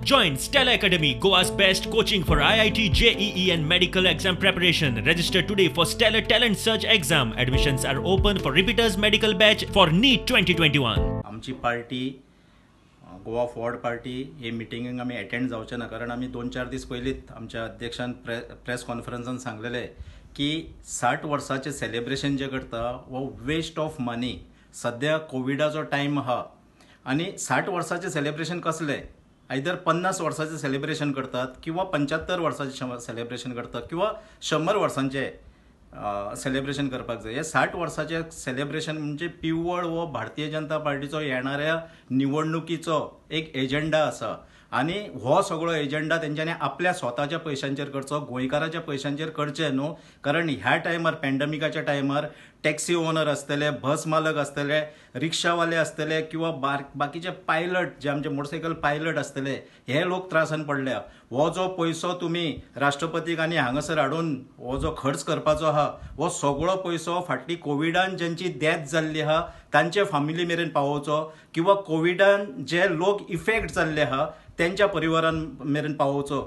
Join Stellar Academy, Goa's best coaching for IIT, JEE and medical exam preparation. Register today for Stellar Talent Search exam. Admissions are open for repeaters medical batch for NEET 2021. आमची party Goa forward party हे मिटिंगेक आमी attend जावचे ना, कारण आमी 2-4 दीस पयलींच आमच्या अध्यक्षान प्रेस कॉन्फरन्सान सांगलेलें की 60 वर्साचें सेलिब्रेशन जें करता हो वेस्ट ऑफ मनी. सद्या कोविडाचो टायम आहा आनी 60 वर्साचें सेलिब्रेशन कसलें? आयदर 50 वर्साचें सेलिब्रेशन करतात किंवा 75 वर्साचें सेलिब्रेशन करतात किंवा 100 वर्सांचें सेलिब्रेशन करपाक जाय. हे 60 वर्साचें सेलिब्रेशन म्हणजे पिवळ हो भारतीय जनता पार्टीचो येणाऱ्या निवडणुकीचो एक एजेंडा आसा आनी हो सगळो एजेंडा तेंच्यांनी आपल्या स्वताच्या पयशांचेर करचो, गोंयकाराच्या पयशांचेर करचें न्हू. कारण ह्या टायमार पॅन्डमिकाच्या टायमार टॅक्सी ओनर आसतले, बस मालक आसतले, रिक्षावाले आसतले किंवा बाकीचे पायलट जे आमचे मोटरसायकल पायलट आसतले, हे लोक त्रासान पडल्या. हो जो पयसो तुमी राष्ट्रपतीक आनी हांगासर हाडून हो जो खर्च करपाचो आहा हो सगळो पयसो फाटली कोविडान ज्यांची डेथ जाल्ली आहा तांचे फामिली मेरेन पावोवचो किंवा कोविडान जे लोक इफेक्ट जाल्ले आहा त्यांच्या परिवारान मेरेन पावोवचो.